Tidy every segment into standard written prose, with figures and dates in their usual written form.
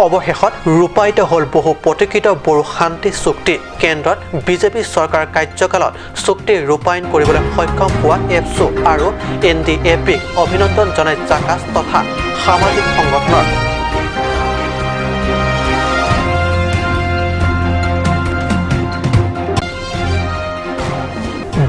অৱশেষত ৰূপায়িত হ'ল বহু প্ৰতীক্ষিত বড়ো শান্তি চুক্তি। কেন্দ্ৰত বিজেপি চৰকাৰৰ কাৰ্যকালত চুক্তি ৰূপায়ণ কৰিবলৈ সক্ষম হোৱা এফচু আৰু এনডিএফবিক অভিনন্দন জনাই জাকাছ তথা সামাজিক সংগঠনৰ।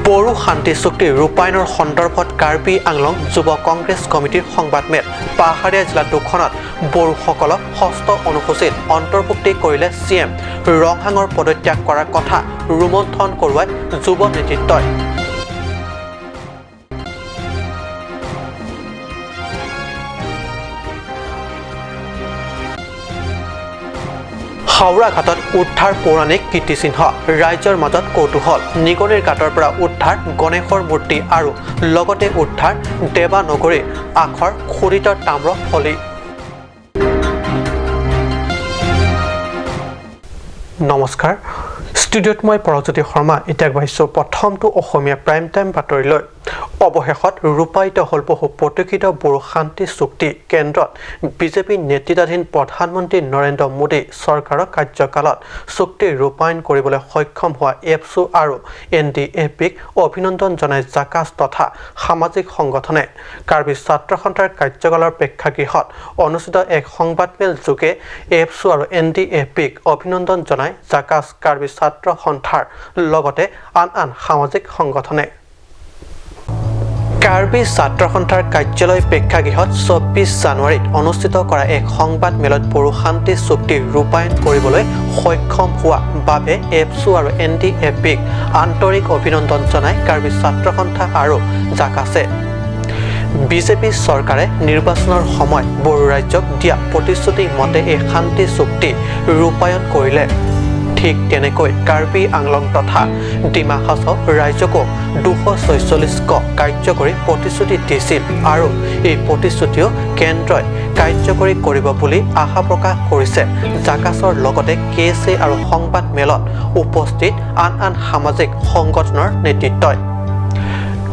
বড়ো শান্তি চুক্তি ৰূপায়ণৰ সন্দৰ্ভত কাৰ্বি আংলং যুৱ কংগ্ৰেছ কমিটিৰ সংবাদমেল। পাহাৰীয়া জিলা দুখনত বড়োসকলক ষষ্ঠ অনুসূচীত অন্তৰ্ভুক্তি কৰিলে চি এম ৰংহাঙৰ পদত্যাগ কৰাৰ কথা ৰোমন্থন কৰোৱাই যুৱ নেতৃত্বই। হাওৰাঘাটত উদ্ধাৰ পৌৰাণিক কীৰ্তিচিহ্ন, ৰাজ্যৰ মাজত কৌতূহল। নিগনিৰ গাঁতৰ পৰা উদ্ধাৰ গণেশৰ মূৰ্তি আৰু লগতে উদ্ধাৰ দেৱানগৰীৰ আখৰ খোদিত তাম্ৰ ফলি। নমস্কাৰ, ষ্টুডিঅ'ত মই পৰজ্যোতি শৰ্মা। এতিয়া আগবাঢ়িছোঁ প্ৰথমটো অসমীয়া প্ৰাইম টাইম বাতৰিলৈ। অৱশেষত ৰূপায়িত হ'ল বহু প্ৰতীক্ষিত বড়ো শান্তি চুক্তি। কেন্দ্ৰত বিজেপি নেতৃত্বাধীন প্ৰধানমন্ত্ৰী নৰেন্দ্ৰ মোদী চৰকাৰৰ কাৰ্যকালত চুক্তি ৰূপায়ণ কৰিবলৈ সক্ষম হোৱা এফচু আৰু এনডিএফবিক অভিনন্দন জনাই জাকাছ তথা সামাজিক সংগঠনে। কাৰ্বি ছাত্ৰ সন্থাৰ কাৰ্যকালৰ প্ৰেক্ষাগৃহত অনুষ্ঠিত এক সংবাদমেল যোগে এফচু আৰু এনডিএফবিক অভিনন্দন জনাই জাকাছ কাৰ্বি ছাত্ৰ সন্থাৰ লগতে আন আন সামাজিক সংগঠনে। কাৰ্বি ছাত্ৰ সন্থাৰ কাৰ্যালয় প্ৰেক্ষাগৃহত 24 জানুৱাৰীত অনুষ্ঠিত কৰা এক সংবাদ মেলত বড়ো শান্তি চুক্তি ৰূপায়ণ কৰিবলৈ সক্ষম হোৱা বাবে এফচু আৰু এনডিএফবিক আন্তৰিক অভিনন্দন জনাই কাৰ্বি ছাত্ৰ সন্থা আৰু জাকাছে। বিজেপি চৰকাৰে নিৰ্বাচনৰ সময়ত বড়ো ৰাজ্যক দিয়া প্ৰতিশ্ৰুতি মতে এই শান্তি চুক্তি ৰূপায়ণ কৰিলে। ঠিক তেনেকৈ কাৰ্বি আংলং তথা ডিমা হাছাও ৰাজ্যকো 246 ক কাৰ্যকৰী প্ৰতিশ্ৰুতি দিছিল আৰু এই প্ৰতিশ্ৰুতিও কেন্দ্ৰই কাৰ্যকৰী কৰিব বুলি আশা প্ৰকাশ কৰিছে জাকাছৰ লগতে কে চি আৰু সংবাদ মেলত উপস্থিত আন আন সামাজিক সংগঠনৰ নেতৃত্বই।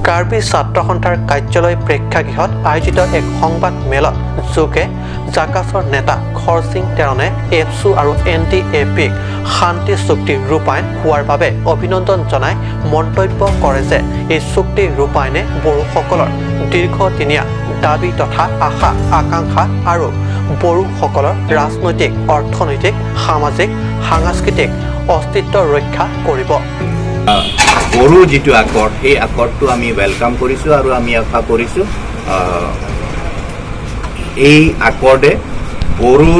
কাৰ্বি ছাত্ৰ সন্থাৰ কাৰ্যালয় প্ৰেক্ষাগৃহত আয়োজিত এক সংবাদ মেলত যোগে জাকাছৰ নেতা খৰসিং তেৰণে এফচু আৰু এনডিএফবিক শান্তি চুক্তি ৰূপায়ণ হোৱাৰ বাবে অভিনন্দন জনাই মন্তব্য কৰে যে এই চুক্তি ৰূপায়ণে বড়োসকলৰ দীৰ্ঘদিনীয়া দাবী তথা আশা আকাংক্ষা আৰু বড়োসকলৰ ৰাজনৈতিক, অৰ্থনৈতিক, সামাজিক, সাংস্কৃতিক অস্তিত্ব ৰক্ষা কৰিব। বড়ো যিটো আকৰ্ড, সেই আকৰ্ডটো আমি welcome কৰিছোঁ আৰু আমি আশা কৰিছোঁ এই আকৰ্ডে বড়ো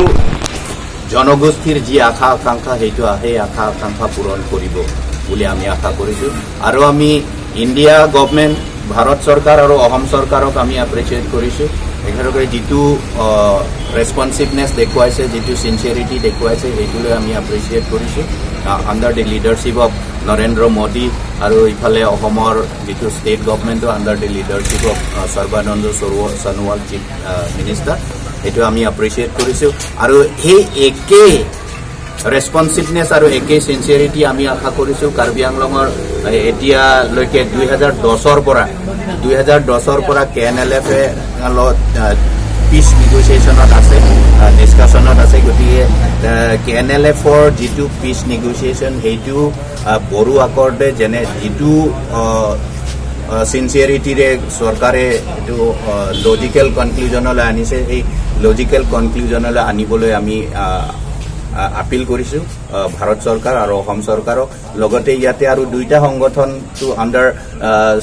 জনগোষ্ঠীৰ যি আশা আকাংক্ষা, সেই আশা আকাংক্ষা পূৰণ কৰিব বুলি আমি আশা কৰিছোঁ। আৰু আমি ইণ্ডিয়া গভমেণ্ট, ভাৰত চৰকাৰ আৰু অসম চৰকাৰক আমি এপ্ৰিচিয়েট কৰিছোঁ। তেখেতলোকে যিটো ৰেচপনচিভনেছ দেখুৱাইছে, যিটো চিনচিয়াৰিটি দেখুৱাইছে, সেইটোলৈ আমি এপ্ৰিচিয়েট কৰিছোঁ under the leadership of Narendra Modi আৰু ইফালে অসমৰ যিটো state গভমেণ্টটো under the leadership of Sarbananda Sonowal chief minister, সেইটো আমি এপ্ৰিচিয়েট কৰিছোঁ। আৰু সেই একেই ৰেচপনচিভনেছ আৰু একেই চিনচিয়াৰিটি আমি আশা কৰিছোঁ কাৰ্বি আংলঙৰ এতিয়ালৈকে 2010ৰ পৰা কে এন এল এফে লগত পিচ নেগচিয়েশ্যনত আছে, ডিছকাশ্যনত আছে। গতিকে কে এন এল এফৰ যিটো পিচ নেগচিয়েশ্যন, সেইটো বড়ো আকৰ্ডে যেনে যিটো চিনচিয়াৰিটিৰে চৰকাৰে এইটো লজিকেল কনক্লুজনলৈ আনিছে, সেই লজিকেল কনক্লুজনলৈ আনিবলৈ আমি আপিল কৰিছোঁ ভাৰত চৰকাৰ আৰু অসম চৰকাৰক। লগতে ইয়াতে আৰু দুইটা সংগঠনটো আণ্ডাৰ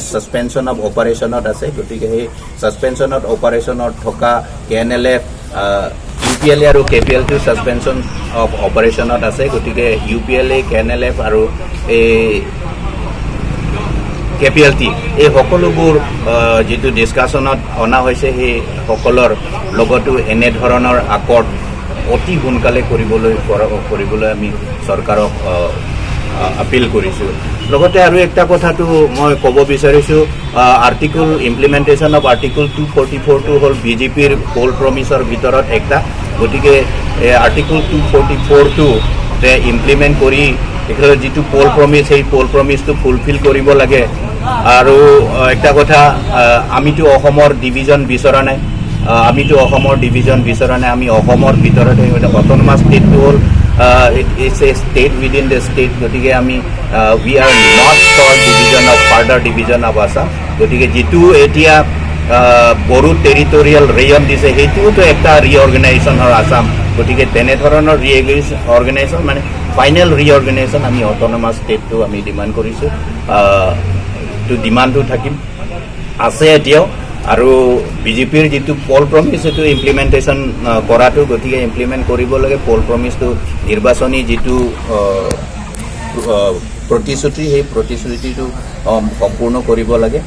ছাছপেনশ্যন অফ অপাৰেশ্যনত আছে। গতিকে সেই ছাছপেনশ্যন অফ অপাৰেশ্যনত থকা কে N L F, U P L এ আৰু কে পি এল টো ছাছপেনশ্যন অফ অপাৰেশ্যনত আছে। গতিকে ইউ পি এল এ, কে এন এল এফ আৰু এই কে পি এল টি, এই সকলোবোৰ যিটো ডিছকাশ্যনত অনা হৈছে, সেই সকলৰ লগতো এনেধৰণৰ আকৰ্ড অতি সোনকালে কৰিবলৈ আমি চৰকাৰক আপিল কৰিছোঁ। লগতে আৰু একটা কথাটো মই ক'ব বিচাৰিছোঁ, আৰ্টিকল ইমপ্লিমেণ্টেশ্যন অফ আৰ্টিকল 244টো হ'ল বিজেপিৰ পল প্ৰমিছৰ ভিতৰত একটা। গতিকে এই আৰ্টিকল 244টো ইমপ্লিমেণ্ট কৰি তেখেতৰ যিটো পল প্ৰমিছ, সেই পল প্ৰমিছটো ফুলফিল কৰিব লাগে। আৰু একটা কথা, আমিতো অসমৰ ডিভিজন বিচৰা নাই। আমিতো অসমৰ ডিভিজন বিচৰা নাই। আমি অসমৰ ভিতৰতে অট'নমাছ ষ্টেটটো হ'ল, it's a state within the state. গতিকে আমি we are not for division of further division of Assam. গতিকে যিটো এতিয়া বড়ো টেৰিটৰিয়েল ৰেয়ন দিছে, সেইটোওতো এটা ৰিঅৰ্গেনাইজেশ্যনৰ আছাম। গতিকে তেনেধৰণৰ ৰিঅৰ্গেনাইজেশ্যন মানে ফাইনেল ৰিঅৰ্গেনাইজেশ্যন, আমি অট'নমাছ ষ্টেটটো আমি ডিমাণ্ড কৰিছোঁ। এইটো ডিমাণ্ডটো থাকিম আছে এতিয়াও। আৰু বিজেপিৰ যিটো পল প্ৰমিচ, সেইটো ইমপ্লিমেণ্টেশ্যন কৰাটো, গতিকে ইমপ্লিমেণ্ট কৰিব লাগে। পল প্ৰমিচটো, নিৰ্বাচনী যিটো প্ৰতিশ্ৰুতি, সেই প্ৰতিশ্ৰুতিটো সম্পূৰ্ণ কৰিব লাগে।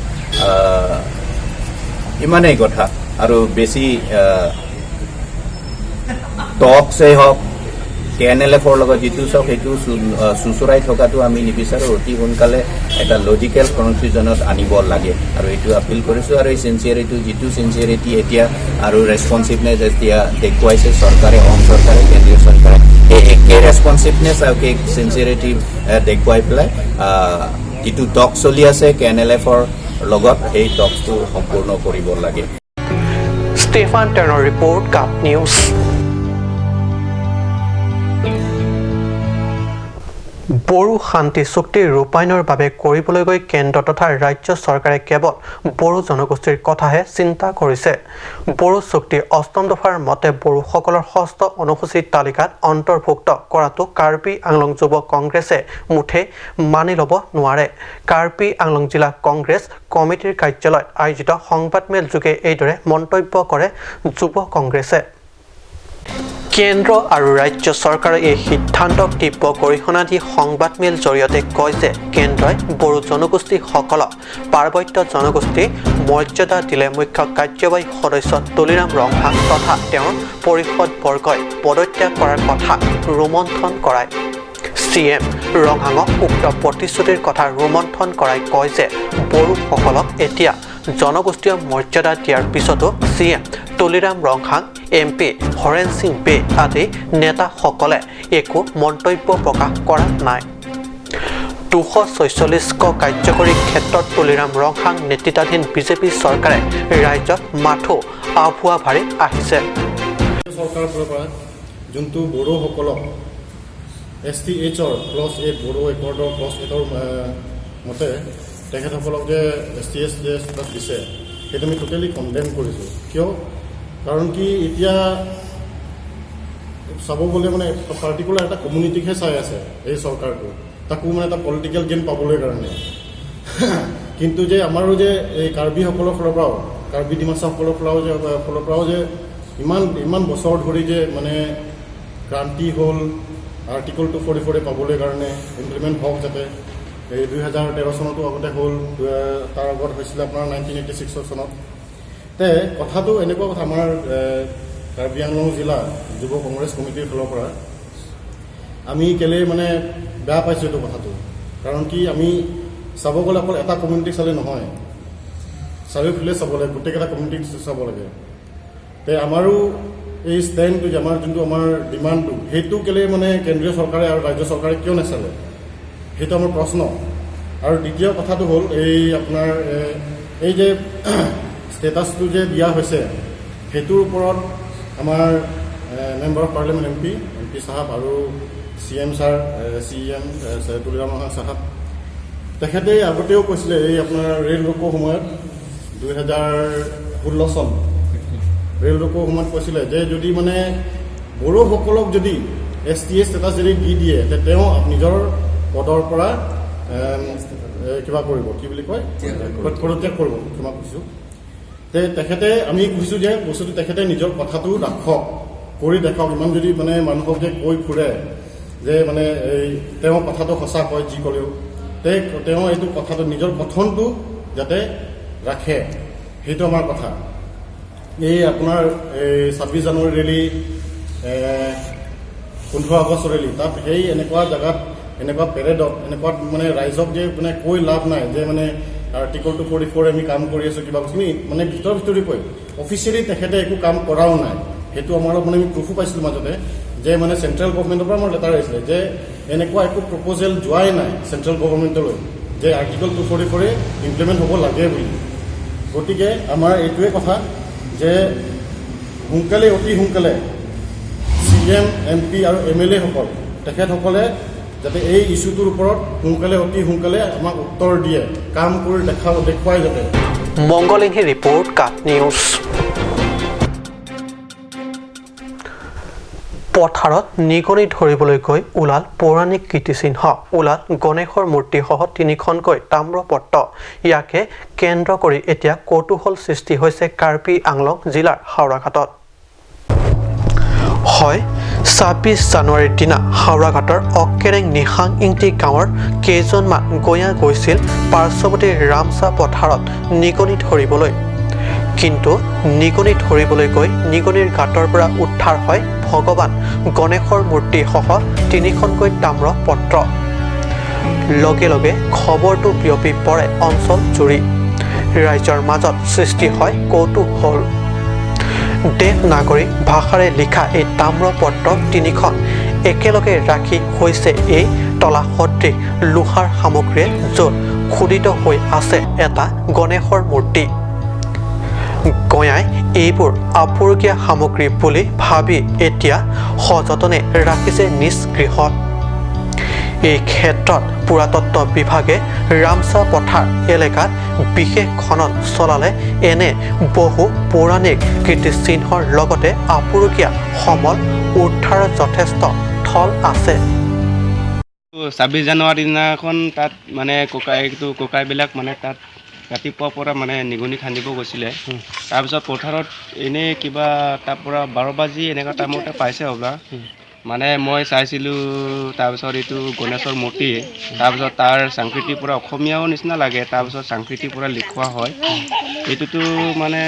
ইমানেই কথা। আৰু বেছি টকছেই হওক, কে এন এল এফৰ লগত যিটো চাওক, সেইটো চুচৰাই থকাটো আমি নিবিচাৰোঁ। অতি সোনকালে এটা লজিকেল কনক্লুজনত আনিব লাগে আৰু এইটো আপিল কৰিছোঁ। আৰু এই চিনচিয়াৰিটি, যিটো চিনচিয়াৰিটি এতিয়া আৰু ৰেচপনচিভনেছ এতিয়া দেখুৱাইছে চৰকাৰে, অসম চৰকাৰে, কেন্দ্ৰীয় চৰকাৰে, সেই একে ৰেচপনচিভনেছ আৰু একে চিনচিয়াৰিটি দেখুৱাই পেলাই যিটো টক চলি আছে কে এন এল এফৰ লগত, সেই টকটো সম্পূৰ্ণ কৰিব লাগে। ষ্টেফান টেনৰ ৰিপৰ্ট, কাপ নিউজ। বড়ো শান্তি চুক্তি ৰূপায়ণৰ বাবে কৰিবলৈ গৈ কেন্দ্ৰ তথা ৰাজ্য চৰকাৰে কেৱল বড়ো জনগোষ্ঠীৰ কথাহে চিন্তা কৰিছে। বড়ো চুক্তি অষ্টম দফাৰ মতে বড়োসকলৰ ষষ্ঠ অনুসূচীৰ তালিকাত অন্তৰ্ভুক্ত কৰাটো কাৰ্বি আংলং যুৱ কংগ্ৰেছে মুঠেই মানি ল'ব নোৱাৰে। কাৰ্বি আংলং জিলা কংগ্ৰেছ কমিটিৰ কাৰ্যালয়ত আয়োজিত সংবাদমেল যোগে এইদৰে মন্তব্য কৰে যুৱ কংগ্ৰেছে। কেন্দ্ৰ আৰু ৰাজ্য চৰকাৰৰ এই সিদ্ধান্তক তীব্ৰ গৰিহণা দি সংবাদমেল জৰিয়তে কয় যে কেন্দ্ৰই বড়ো জনগোষ্ঠীসকলক পাৰ্বত্য জনগোষ্ঠী মৰ্যাদা দিলে মুখ্য কাৰ্যবাহী সদস্য তুলিৰাম ৰংহাং তথা তেওঁৰ পৰিষদবৰ্গই পদত্যাগ কৰাৰ কথা ৰোমন্থন কৰায়। চি এম ৰংহাঙক উক্ত প্ৰতিশ্ৰুতিৰ কথা ৰোমন্থন কৰাই কয় যে বড়োসকলক এতিয়া জনগোষ্ঠীয় মৰ্যাদা দিয়াৰ পিছতো C M Tuliram Ronghang, M P Horen Sing Bey আদি নেতাসকলে একো মন্তব্য প্ৰকাশ কৰা নাই। 246 কাৰ্যকৰী ক্ষেত্ৰত তুলিৰাম ৰংহাং নেতৃত্বাধীন বিজেপি চৰকাৰে ৰাজ্যত মাথো আভুৱা ভাৰি আহিছে। চৰকাৰৰ ফালৰ পৰা যোনটো বড়োসকলক এছ টি এইচৰ ক্লজ 8, বড়ো একৰ্ডৰ ক্লজ 8ৰ মতে তেখেতসকলক যে এছ টি এইচ যে ষ্টেটাছ দিছে, সেইটো আমি টোটেলি কণ্ডেম কৰিছোঁ। কিয়? কাৰণ কি, এতিয়া চাব গ'লে মানে পাৰ্টিকুলাৰ এটা কমিউনিটিকহে চাই আছে এই চৰকাৰটো, তাকো মানে এটা পলিটিকেল গেইন পাবলৈ কাৰণে। কিন্তু যে আমাৰো যে এই কাৰ্বিসকলৰ ফালৰ পৰাও, কাৰ্বি ডিমাচাসকলৰ ফালৰ পৰাও যে ইমান ইমান বছৰ ধৰি যে মানে ক্ৰান্তি হ'ল আৰ্টিকল 244 পাবলৈ কাৰণে, ইমপ্লিমেণ্ট হওক যাতে, এই 2013 চনতো আগতে হ'ল, তাৰ আগত হৈছিলে আপোনাৰ 1986ৰ চনত। তে কথাটো এনেকুৱা কথা, আমাৰ কাৰ্বি আংলং জিলা যুৱ কংগ্ৰেছ কমিটিৰ ফালৰ পৰা আমি কেলেই মানে বেয়া পাইছোঁ এইটো কথাটো, কাৰণ কি, আমি চাব গ'লে অকল এটা কমিউনিটিক চালে নহয়, চাৰিওফালে চাব লাগে, গোটেইকেইটা কমিউনিটিক চাব লাগে। তে আমাৰো এই ষ্টেণ্ডটো যে আমাৰ যোনটো আমাৰ ডিমাণ্ডটো, সেইটো কেলেই মানে কেন্দ্ৰীয় চৰকাৰে আৰু ৰাজ্য চৰকাৰে কিয় নেচালে, সেইটো আমাৰ প্ৰশ্ন। আৰু দ্বিতীয় কথাটো হ'ল এই আপোনাৰ এই যে ষ্টেটাছটো যে দিয়া হৈছে, সেইটোৰ ওপৰত আমাৰ member of parliament, MP চাহাব আৰু C M sir, C M Tuliram Ronghang চাহাব, তেখেতে আগতেও কৈছিলে, এই আপোনাৰ ৰেল ৰোকৰ সময়ত, 2016 চন ৰেল ৰোকৰ সময়ত কৈছিলে যে যদি মানে বড়োসকলক যদি এছ টি এ ষ্টেটাছ যদি দি দিয়ে, তে তেওঁ নিজৰ পদৰ পৰা কিবা কৰিব, কি বুলি কয়, পদত্যাগ কৰিব, ক্ষমা খুজিছোঁ। তে তেখেতে, আমি কৈছোঁ যে বস্তুটো তেখেতে নিজৰ কথাটো ৰাখক, কৰি দেখাওক। ইমান যদি মানে মানুহক যে কৈ ফুৰে যে মানে এই তেওঁ কথাটো সঁচা কয় যি ক'লেও, তে তেওঁ এইটো কথাটো, নিজৰ কথনটো যাতে ৰাখে, সেইটো আমাৰ কথা। এই আপোনাৰ এই 26 জানুৱাৰী ৰেলী, 15 আগষ্ট ৰেলী, তাত সেই এনেকুৱা জেগাত, এনেকুৱা পেৰেডত, এনেকুৱাত মানে ৰাইজক যে মানে কৈ লাভ নাই যে মানে আৰ্টিকল 244 আমি কাম কৰি আছোঁ, কিবা বস্তুখিনি মানে ভিতৰ ভিতৰি কৈ অফিচিয়েলি তেখেতে একো কাম কৰাও নাই। সেইটো আমাৰ অলপ মানে আমি প্ৰুফো পাইছিলোঁ মাজতে যে মানে চেণ্ট্ৰেল গভমেণ্টৰ পৰা আমাৰ লেটাৰ আহিছিলে যে এনেকুৱা একো প্ৰপ'জেল যোৱাই নাই চেণ্ট্ৰেল গভৰ্ণমেণ্টলৈ যে আৰ্টিকল 244 ইমপ্লিমেণ্ট হ'ব লাগে বুলি। গতিকে আমাৰ এইটোৱে কথা যে সোনকালে, অতি সোনকালে চিএম, এমপি আৰু এমএলএসকল, তেখেতসকলে যাতে এই ইছ্যুটোৰ ওপৰত সোনকালে, অতি সোনকালে আমাক উত্তৰ দিয়ে, কাম কৰি দেখুৱাই যাতে। মংগলিংহী ৰিপৰ্ট, কাট নিউজ। পথাৰত নিগনি ধৰিবলৈ গৈ ওলাল পৌৰাণিক কীৰ্তিচিহ্ন, ওলাল গণেশৰ মূৰ্তিসহ তিনিখনকৈ তাম্ৰপত্ৰ। ইয়াকে কেন্দ্ৰ কৰি এতিয়া কৌতূহল সৃষ্টি হৈছে কাৰ্বি আংলং জিলাৰ হাওৰাঘাটত। হয়, 26 জানুৱাৰীৰ দিনা হাওৰাঘাটৰ অকেৰেং নিহাং ইংটি গাঁৱৰ কেইজনমান গঞা গৈছিল পাৰ্শ্বৱৰ্তী ৰামচা পথাৰত নিগনি ধৰিবলৈ। কিন্তু নিগনি ধৰিবলৈ গৈ নিগনিৰ গাঁতৰ পৰা উদ্ধাৰ হয় ভগৱান গণেশৰ মূৰ্তিসহ তিনিখনকৈ তাম্ৰপত্ৰ। লগে লগে খবৰটো বিয়পি পৰে অঞ্চল জুৰি। ৰাইজৰ মাজত সৃষ্টি হয় কৌতূহল। দেৱনাগৰী ভাষাৰে লিখা এই তাম্ৰপত্ৰ তিনিখন একেলগে ৰাখি হৈছে এই তলা সদৃশ লোহাৰ সামগ্ৰীয়ে, য'ত খোদিত হৈ আছে এটা গণেশৰ মূৰ্তি। গঞাই এইবোৰ আপুৰুগীয়া সামগ্ৰী বুলি ভাবি এতিয়া সযতনে ৰাখিছে নিজ গৃহত। এই ক্ষেত্ৰত পুৰাতত্ত্ব বিভাগে ৰামচা পথাৰ এলেকাত বিশেষ খনন চলালে এনে বহু পৌৰাণিক কীৰ্তিচিহ্নৰ লগতে আপুৰুগীয়া সমল উদ্ধাৰৰ যথেষ্ট থল আছে। 26 জানুৱাৰী দিনাখন তাত মানে ককাইবিলাক মানে তাত ৰাতিপুৱাৰ পৰা মানে নিগনি খান্দিব গৈছিলে। তাৰপিছত পথাৰত এনেই কিবা তাৰ পৰা 12 বাজি এনেকুৱা টাইমতে পাইছে হ'বলা। মানে মই চাইছিলোঁ, তাৰপিছত এইটো গণেশৰ মূৰ্তি, তাৰপিছত তাৰ সাংস্কৃতিৰ পৰা অসমীয়াও নিচিনা লাগে, তাৰপিছত সাংস্কৃতিৰ পৰা লিখোৱা হয়। এইটোতো মানে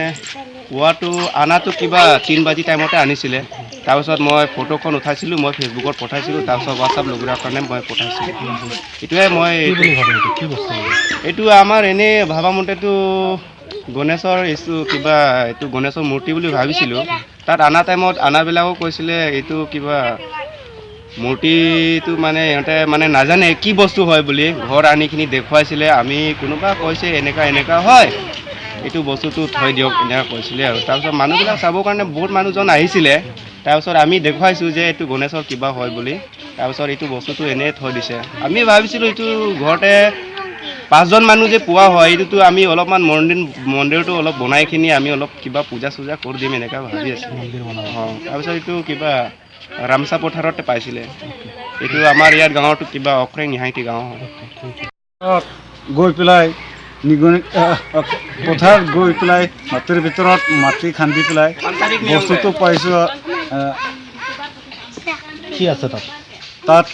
পোৱাটো আনাটো কিবা 3 বাজি টাইমতে আনিছিলে। তাৰপিছত মই ফটোখন উঠাইছিলোঁ, মই ফেচবুকত পঠাইছিলোঁ, তাৰপিছত হোৱাটছআপ লগোৱাৰ কাৰণে মই পঠাইছিলোঁ। এইটোৱে মই এইটো আমাৰ এনেই ভবামতেতো গণেশৰ এইটো কিবা এইটো গণেশৰ মূৰ্তি বুলি ভাবিছিলোঁ। তাত আনা টাইমত আনাবিলাকো কৈছিলে এইটো কিবা মূৰ্তিটো, মানে ইহঁতে মানে নাজানে কি বস্তু হয় বুলি ঘৰত আনিখিনি দেখুৱাইছিলে। আমি কোনোবা কৈছে এনেকুৱা এনেকুৱা হয়, এইটো বস্তুটো থৈ দিয়ক এনেকুৱা কৈছিলে। আৰু তাৰপিছত মানুহবিলাক চাবৰ কাৰণে বহুত মানুহজন আহিছিলে। তাৰপিছত আমি দেখুৱাইছোঁ যে এইটো গণেশৰ কিবা হয় বুলি। তাৰপিছত এইটো বস্তুটো এনেই থৈ দিছে। আমি ভাবিছিলোঁ এইটো ঘৰতে 5জন মানুহ যে পোৱা হয়, এইটোতো আমি অলপমান মন্দিৰটো অলপ বনাইখিনি আমি অলপ কিবা পূজা চূজা কৰি দিম এনেকুৱা ভাবি আছোঁ। অঁ, তাৰপিছত এইটো কিবা ৰামচা পথাৰতে পাইছিলে। এইটো আমাৰ ইয়াত গাঁৱতো কিবা অক্ৰেং নিহাইটি গাঁও হয়। গৈ পেলাই নিগনি পথাৰত গৈ পেলাই মাটিৰ ভিতৰত মাটি খান্দি পেলাই বস্তুটো পাইছোঁ। কি আছে তাত? তাত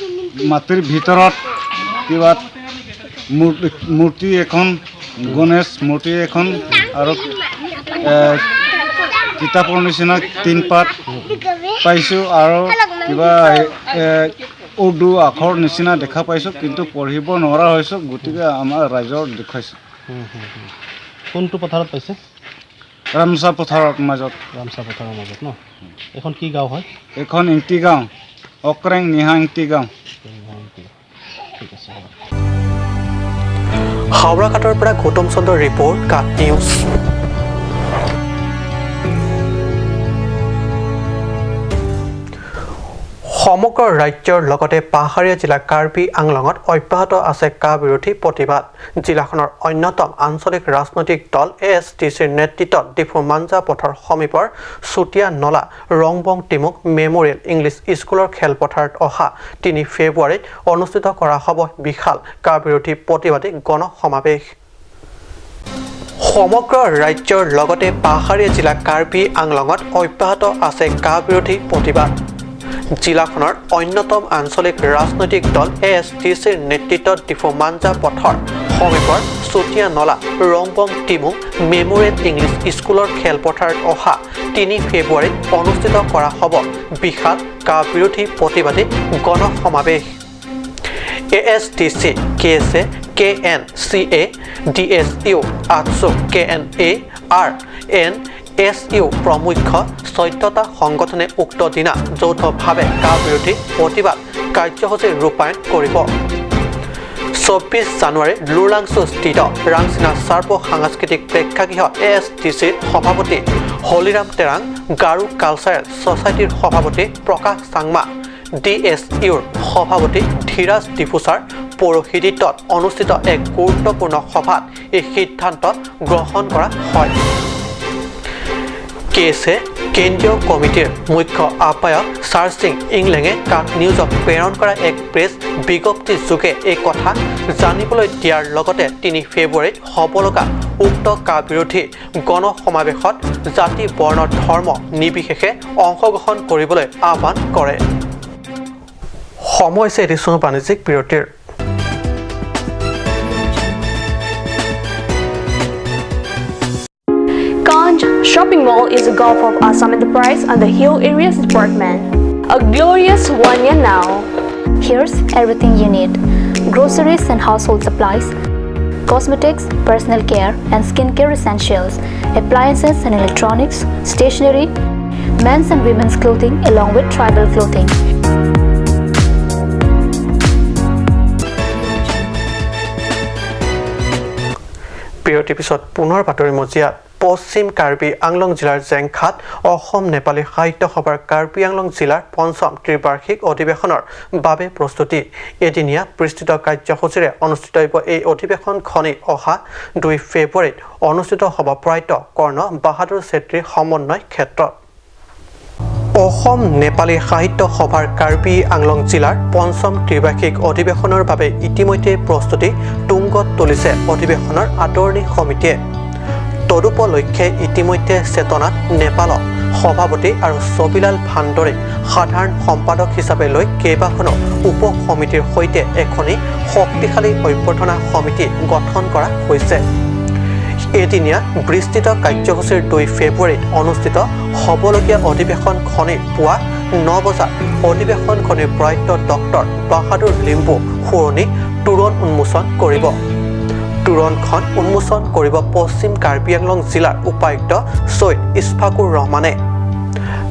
মাটিৰ ভিতৰত কিবা মূৰ্তি এখন, গণেশ মূৰ্তি এখন আৰু কিতাপৰ নিচিনা 3 পাত পাইছোঁ আৰু কিবা উৰ্দু আখৰ নিচিনা দেখা পাইছোঁ, কিন্তু পঢ়িব নোৱাৰা হৈছোঁ। গতিকে আমাৰ ৰাইজৰ দেখুৱাইছোঁ। কোনটো পথাৰত পাইছে? ৰামচা পথাৰৰ মাজত। ৰামচা পথাৰৰ মাজত ন? এইখন কি গাঁও হয়? এইখন ইংটি গাঁও, অক্ৰেং নিহা ইংটি গাঁও। ঠিক আছে, হ'ব। হাওৰাঘাটৰ পৰা গৌতম চন্দ্ৰৰ ৰিপৰ্ট, কাট নিউজ। সমগ্ৰ ৰাজ্যৰ লগতে পাহাৰীয়া জিলা কাৰ্বি আংলঙত অব্যাহত আছে কা বিৰোধী প্ৰতিবাদ। জিলাখনৰ অন্যতম আঞ্চলিক ৰাজনৈতিক দল এএছটিচিৰ নেতৃত্বত ডিফু মাঞ্জা পথৰ সমীপৰ চুতীয়া নলা ৰংবং টিমুক মেমৰিয়েল ইংলিছ স্কুলৰ খেলপথাৰত অহা 3 ফেব্ৰুৱাৰীত অনুষ্ঠিত কৰা হ'ব বিশাল কা বিৰোধী প্ৰতিবাদী গণ সমাৱেশ। সমগ্ৰ ৰাজ্যৰ লগতে পাহাৰীয়া জিলা কাৰ্বি আংলঙত অব্যাহত আছে কা বিৰোধী প্ৰতিবাদ। জিলাখনৰ অন্যতম আঞ্চলিক ৰাজনৈতিক দল এএছটিচিৰ নেতৃত্বত ডিফু মাঞ্জা পথৰ সমীপৰ চুতীয়া নলা ৰংবং টিমুং মেমৰিয়েল ইংলিছ স্কুলৰ খেলপথাৰত অহা 3 ফেব্ৰুৱাৰীত অনুষ্ঠিত কৰা হ'ব বিশাল কা বিৰোধী প্ৰতিবাদী গণ সমাৱেশ। ASTC, KSA, KNCA, DSU, আটছু, KNA, আৰএনএছইউ প্ৰমুখ্য 14টা সংগঠনে উক্ত দিনা যৌথভাৱে কা বিৰোধী প্ৰতিবাদ কাৰ্যসূচী ৰূপায়ণ কৰিব। 24 জানুৱাৰী লুৰাংছুস্থিত ৰাংচিনা চাৰ্প সাংস্কৃতিক প্ৰেক্ষাগৃহত ASTCৰ সভাপতি হলিৰাম তেৰাং, গাৰো কালচাৰেল ছ'চাইটিৰ সভাপতি প্ৰকাশ চাংমা, DSUৰ সভাপতি ধীৰাজ ডিফুচাৰ পৌৰোহিত্যত অনুষ্ঠিত এক গুৰুত্বপূৰ্ণ সভাত এই সিদ্ধান্ত গ্ৰহণ কৰা হয়। কেছে কেন্দ্ৰীয় কমিটিৰ মুখ্য আহ্বায়ক ছাৰ সিং ইংলেঙে কাক নিউজক প্ৰেৰণ কৰা এক প্ৰেছ বিজ্ঞপ্তি যোগে এই কথা জানিবলৈ দিয়াৰ লগতে 3 ফেব্ৰুৱাৰীত হ'ব লগা উক্ত কা বিৰোধী গণসমাৱেশত জাতি, বৰ্ণ, ধৰ্ম নিৰ্বিশেষে অংশগ্ৰহণ কৰিবলৈ আহ্বান কৰে। সময় হৈছে এটি চমু বাণিজ্যিক বিৰতিৰ। Ganj Shopping Mall is a Gulf of Assam enterprise and the Hill Areas Department. A glorious 1 year now. Here's everything you need: groceries and household supplies, cosmetics, personal care and skincare essentials, appliances and electronics, stationery, men's and women's clothing along with tribal clothing. বিৰতিৰ পিছত পুনৰ বাতৰি মজিয়াত। পশ্চিম কাৰ্বি আংলং জিলাৰ জেংখাত অসম নেপালী সাহিত্য সভাৰ কাৰ্বি আংলং জিলাৰ পঞ্চম ত্ৰিবাৰ্ষিক অধিৱেশনৰ বাবে প্ৰস্তুতি। এদিনীয়া বিস্তৃত কাৰ্যসূচীৰে অনুষ্ঠিত হ'ব এই অধিৱেশনখনি অহা 2 ফেব্ৰুৱাৰীত অনুষ্ঠিত হ'ব প্ৰয়াত কৰ্ণ বাহাদুৰ চেত্ৰীৰ সমন্বয় ক্ষেত্ৰত। অসম নেপালী সাহিত্য সভাৰ কাৰ্বি আংলং জিলাৰ পঞ্চম ত্ৰিবাৰ্ষিক অধিৱেশনৰ বাবে ইতিমধ্যে প্ৰস্তুতি তুংগত তুলিছে অধিৱেশনৰ আদৰণি সমিতিয়ে। তদুপলক্ষে ইতিমধ্যে চেতনাথ নেপালক সভাপতি আৰু ছবিলাল ভাণ্ডৰীক সাধাৰণ সম্পাদক হিচাপে লৈ কেইবাখনো উপ সমিতিৰ সৈতে এখনি শক্তিশালী অভ্যৰ্থনা সমিতি গঠন কৰা হৈছে। এদিনীয়া বিস্তৃত কাৰ্যসূচীৰ 2 ফেব্ৰুৱাৰীত অনুষ্ঠিত হ'বলগীয়া অধিৱেশনখনিৰ পুৱা 9 বজাত অধিৱেশনখনিৰ প্ৰয়াত ডক্টৰ বাহাদুৰ লিম্বু সোঁৱৰণী তোৰণ উন্মোচন কৰিব। তোৰণখন উন্মোচন কৰিব পশ্চিম কাৰ্বি আংলং জিলাৰ উপায়ুক্ত ছৈয়দ ইছফাকুৰ ৰহমানে।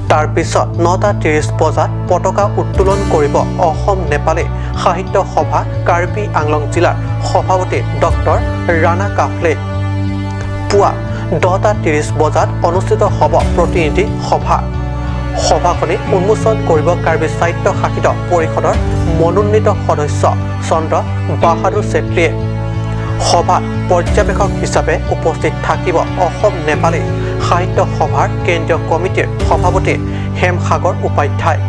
তাৰ পিছত 9:30 বজাত পতাকা উত্তোলন কৰিব অসম নেপালী সাহিত্য সভা কাৰ্বি আংলং জিলাৰ সভাপতি ডক্টৰ ৰাণা কাফলে। পুৱা 10:30 বজাত অনুষ্ঠিত হ'ব প্ৰতিনিধি সভা। সভাখনি উন্মোচন কৰিব কাৰ্বি স্বায়ত্ত শাসিত পৰিষদৰ মনোনীত সদস্য চন্দ্ৰ বাহাদুৰ চেত্ৰীয়ে। সভাত পৰ্যবেক্ষক হিচাপে উপস্থিত থাকিব অসম নেপালী সাহিত্য সভাৰ কেন্দ্ৰীয় কমিটিৰ সভাপতি হেমসাগৰ উপাধ্যায়।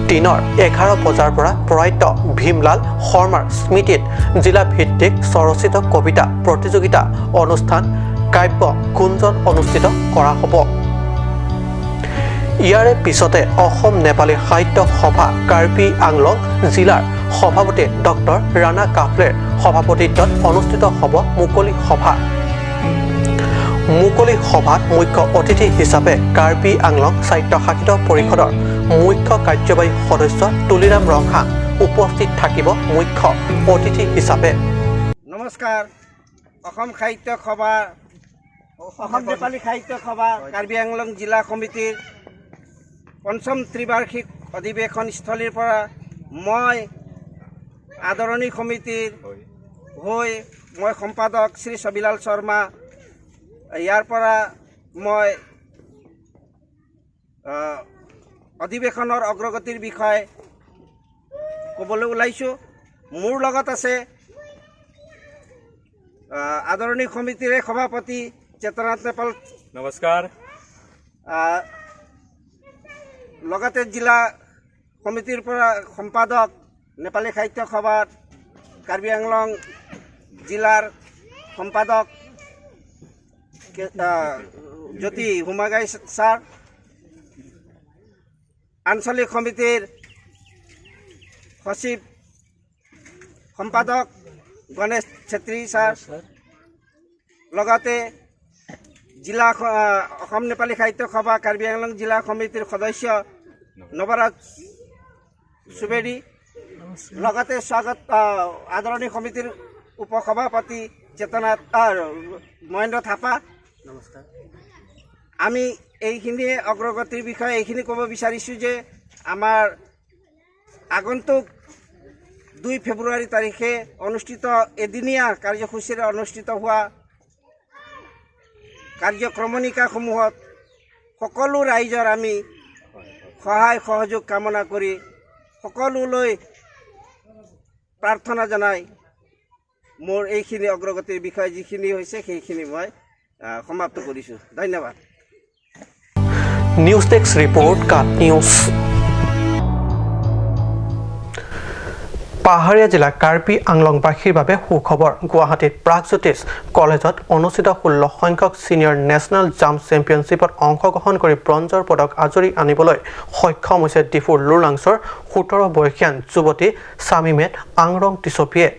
দিনৰ 11 বজাৰ পৰা প্ৰয়াত ভীমলাল শৰ্মাৰ স্মৃতিত জিলা ভিত্তিক স্বৰচিত কবিতা প্ৰতিযোগিতা অনুষ্ঠান কাব্য গুঞ্জন অনুষ্ঠিত কৰা হ'ব। ইয়াৰে পিছতে অসম নেপালী সাহিত্য সভা কাৰ্বি আংলং জিলাৰ সভাপতি ডক্টৰ ৰাণা কাফলেৰ সভাপতিত্বত অনুষ্ঠিত হ'ব মুকলি সভা। মুকলি সভাত মুখ্য অতিথি হিচাপে কাৰ্বি আংলং স্বায়ত্তশাসিত পৰিষদৰ মুখ্য কাৰ্যবাহী সদস্য তুলিৰাম ৰংহাং উপস্থিত থাকিব মুখ্য অতিথি হিচাপে। নমস্কাৰ। অসম সাহিত্য সভা, অসম নেপালী সাহিত্য সভা কাৰ্বি আংলং জিলা সমিতিৰ পঞ্চম ত্ৰিবাৰ্ষিক অধিৱেশনস্থলীৰ পৰা মই আদৰণি সমিতিৰ হৈ মই সম্পাদক শ্ৰী ছবিলাল শৰ্মা, ইয়াৰ পৰা মই অধিৱেশনৰ অগ্ৰগতিৰ বিষয়ে ক'বলৈ ওলাইছোঁ। মোৰ লগত আছে আদৰণি সমিতিৰে সভাপতি চেতনাথ নেপাল। নমস্কাৰ। লগতে জিলা সমিতিৰ পৰা সম্পাদক নেপালী সাহিত্য সভাৰ কাৰ্বি আংলং জিলাৰ সম্পাদক জ্যোতি হুমাগাই ছাৰ, আঞ্চলিক সমিতিৰ সচিব সম্পাদক গণেশ চেত্ৰী ছাৰ, লগতে জিলা অসম নেপালী সাহিত্য সভা কাৰ্বি আংলং জিলা সমিতিৰ সদস্য নৱৰাজ সুবেদী, লগতে স্বাগত আদৰণি সমিতিৰ উপসভাপতি চেতনাথ মহেন্দ্ৰ থাপা। নমস্কাৰ। আমি এইখিনিয়ে অগ্ৰগতিৰ বিষয়ে এইখিনি ক'ব বিচাৰিছোঁ যে আমাৰ আগন্তুক 2 ফেব্ৰুৱাৰী তাৰিখে অনুষ্ঠিত এদিনীয়া কাৰ্যসূচীৰে অনুষ্ঠিত হোৱা কাৰ্যক্ৰমণিকাসমূহত সকলো ৰাইজৰ আমি সহায় সহযোগ কামনা কৰি সকলোলৈ প্ৰাৰ্থনা জনাই মোৰ এইখিনি অগ্ৰগতিৰ বিষয়ে যিখিনি হৈছে, সেইখিনি মই সমাপ্ত কৰিছোঁ। ধন্যবাদ। নিউজ ডেস্ক ৰিপৰ্ট, কাট নিউজ। পাহাৰীয়া জিলা কাৰ্বি আংলংবাসীৰ বাবে সুখবৰ। গুৱাহাটীত প্ৰাগজ্যোতিষ কলেজত অনুষ্ঠিত 16 সংখ্যক ছিনিয়ৰ নেশ্যনেল জাম্প চেম্পিয়নশ্বিপত অংশগ্ৰহণ কৰি ব্ৰঞ্জৰ পদক আজুৰি আনিবলৈ সক্ষম হৈছে ডিফুৰ লুৰলাংছৰ 17 বয়সীয়ান যুৱতী চামিমেট আংৰং টিচপিয়ে।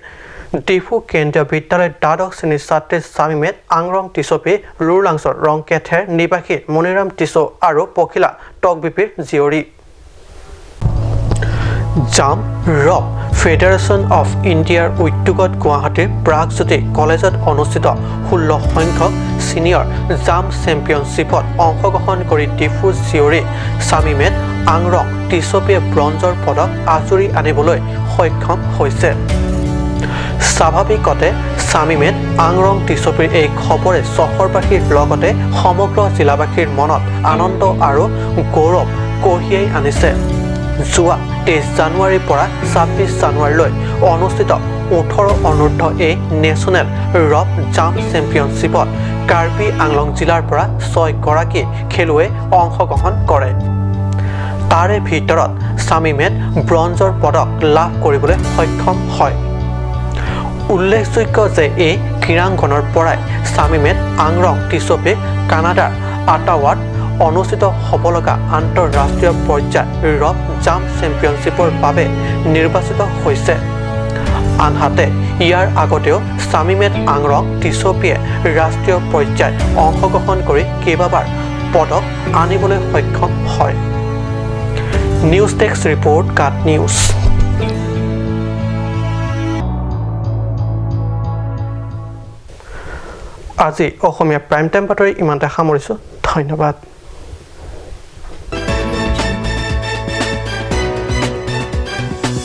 ডিফু কেন্দ্ৰীয় বিদ্যালয়ৰ দ্বাদশ শ্ৰেণীৰ ছাত্ৰী চামিমেট আংৰং টিচপি লুৰলাংছৰ ৰংকেথেৰ নিবাসী মণিৰাম টিচৌ আৰু পখিলা টকবিপিৰ জীয়ৰী। জাম্প ৰপ ফেডাৰেশ্যন অফ ইণ্ডিয়াৰ উদ্যোগত গুৱাহাটীৰ প্ৰাগজ্যোতি কলেজত অনুষ্ঠিত 16 সংখ্যক ছিনিয়ৰ জাম্প চেম্পিয়নশ্বিপত অংশগ্ৰহণ কৰি ডিফুৰ জীয়ৰী চামিমেট আংৰং টিচপিয়ে ব্ৰঞ্জৰ পদক আজুৰি আনিবলৈ সক্ষম হৈছে। স্বাভাৱিকতে চামিমেট আংৰং টিচপিৰ এই খবৰে চহৰবাসীৰ লগতে সমগ্ৰ জিলাবাসীৰ মনত আনন্দ আৰু গৌৰৱ কঢ়িয়াই আনিছে। যোৱা 23 জানুৱাৰীৰ পৰা 26 জানুৱাৰীলৈ অনুষ্ঠিত 18 অনুৰ্ধ এই নেশ্যনেল ৰপ জাম্প চেম্পিয়নশ্বিপত কাৰ্বি আংলং জিলাৰ পৰা ছয়গৰাকী খেলুৱৈয়ে অংশগ্ৰহণ কৰে। তাৰে ভিতৰত চামিমেট ব্ৰঞ্জৰ পদক লাভ কৰিবলৈ সক্ষম হয়। উল্লেখযোগ্য যে এই ক্ৰীড়াংগনৰ পৰাই চামিমেট আংৰং টিচপে কানাডাৰ আটাৱাত অনুষ্ঠিত হ'ব লগা আন্তঃৰাষ্ট্ৰীয় পৰ্যায়ৰ ৰপ জাম্প চেম্পিয়নশ্বিপৰ বাবে নিৰ্বাচিত হৈছে। আনহাতে ইয়াৰ আগতেও চামিমেট আংৰং টিচপিয়ে ৰাষ্ট্ৰীয় পৰ্যায়ত অংশগ্ৰহণ কৰি কেইবাবাৰ পদক আনিবলৈ সক্ষম হয়। নিউজ ডেস্ক ৰিপৰ্ট, কাট নিউজ। আজি অসমীয়া প্ৰাইম টাইম বাতৰি ইমানতে সামৰিছোঁ। ধন্যবাদ।